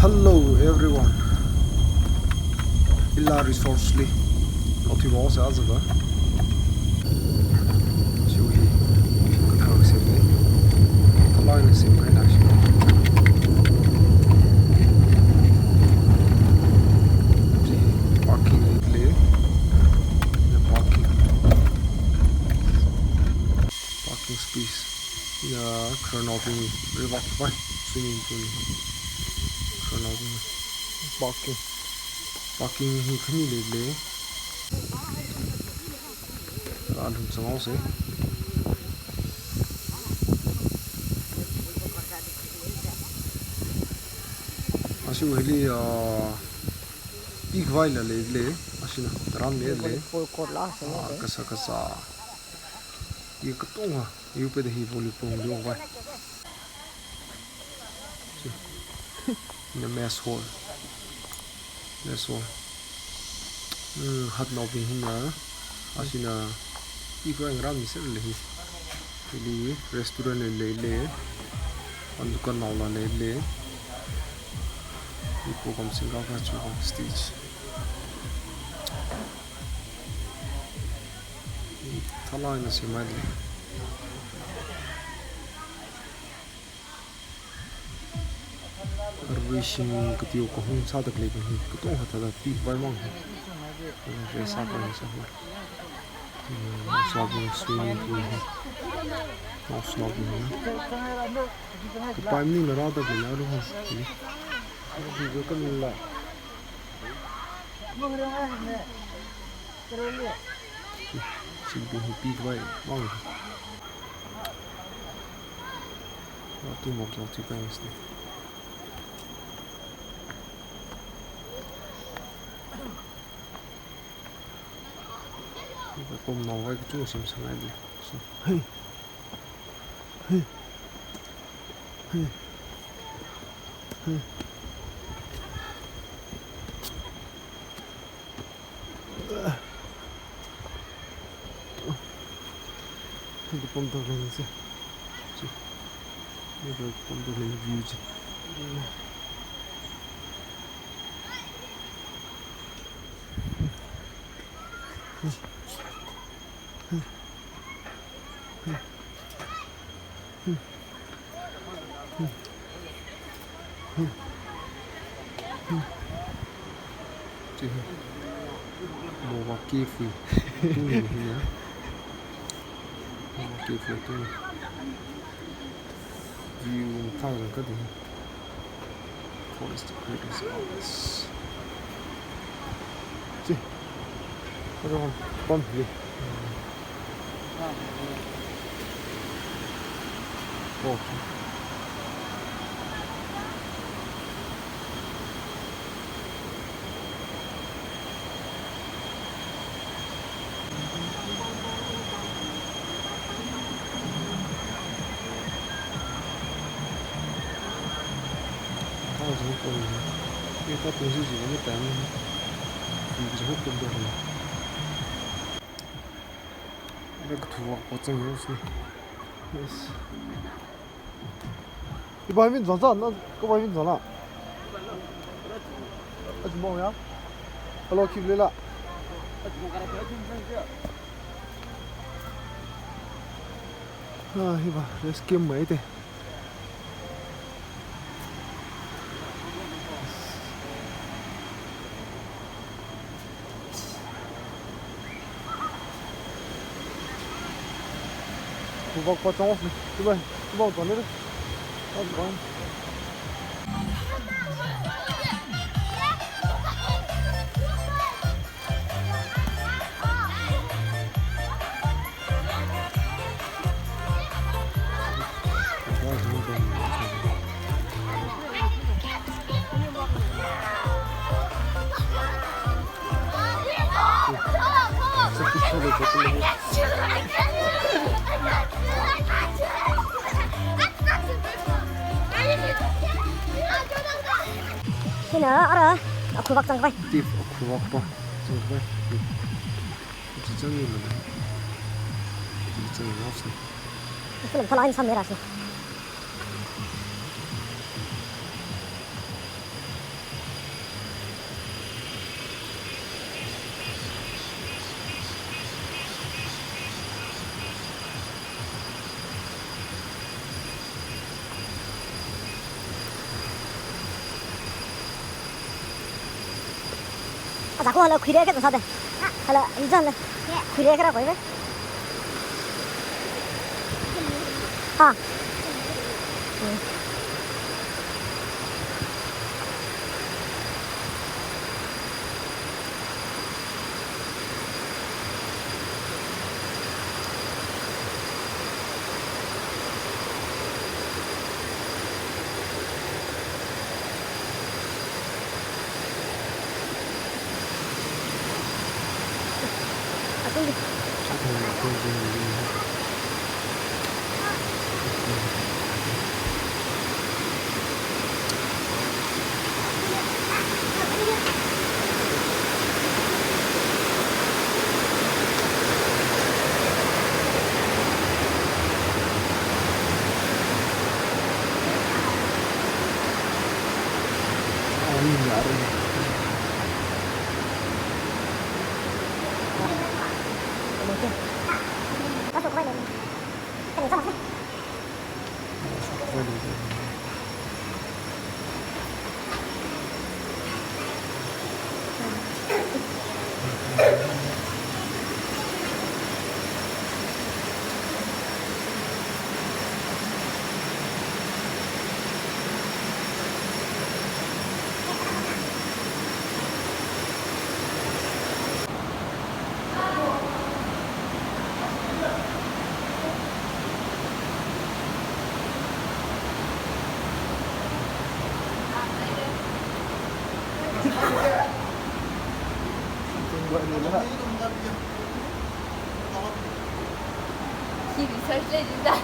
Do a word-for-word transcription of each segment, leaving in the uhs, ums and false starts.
Hello everyone. Ila resource li. Not too long ago. Shui. Kathar semne. Kalai na semkahai na shi. Parking li. Parking. Parking space. Ya, khararnaobing river vai swimming pool. Khararnaobing parking. Parking hi khani leilei. Alung sangao se. Ashi hili, ah, pikhavai la leilei. Ashina, ram leilei. Ah, kasā kasā. Hi katonga, iwui peda hi volleyball liu vai. Hina mess hall. Mess hall. Hmm, hatnaobing hina. Ashina, pikhavai ngarān miser lei hi. Hili restaurant leilei. An dukan naola leilei. Hi program singkha kachu stage. Thalai na semhai lei. Arui shim kateo kahung sāda khalei hi, katonga thāda pikhavai mang hi. Rest sākhavai sā hi. Hmm, sābing swimming pool hi. Naoshinao bing hi. Kapai maningla rāda khalei aruihon hi. Hi kakan la. Shim bing hi pikhavai mang. Atu mok jao chi kai sne. Pom naovai kachung semsang ai de. So, hey. Hey. Hey. Hey. Hili pamda khalei se. Chi. Hili pamda khalei view chi. Chi hi. Mowat Cafe. Tui hi ya. Mowat Cafe tui. View thang ka di. Forest Creators Office. Chi. Kado pam hi. Oh. Yes. Iba min zangza, na kaba min zangla. Aji mong ya. Hello, keep lela. Ah, hiba, let's game mai te. Khubak pa chang off ni. Khubak, khubak chang ni. Khubak. Hina ara, akhuvak chang khavai. Tip akhuvak pa chang khavai. Chi chang ni mana. Chi chang ni mana. Film thala in sam mera si. Aja ko hala khuire khe sāda. Hala, injan la. Khuire khe ra koi ve. Ha. Khi research lei jida.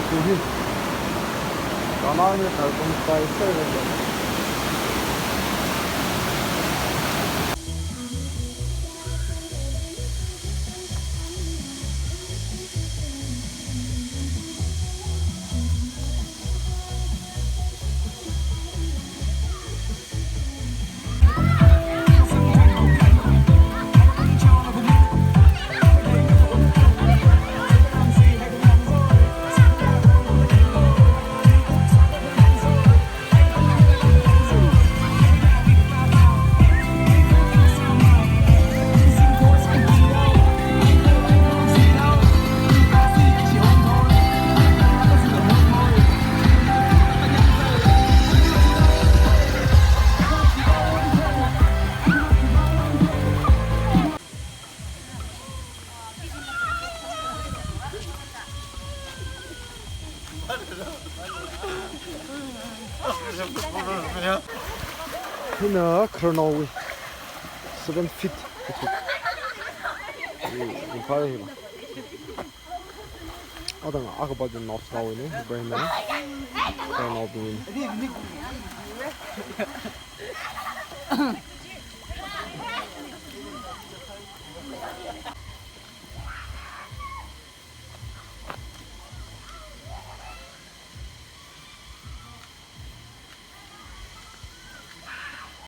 Kuhi. Kamane kalbung kai sai. Hina khararnaowui seven feet. Hina. Adang akha bajin nose lao ne, brain na. Khararnaobing.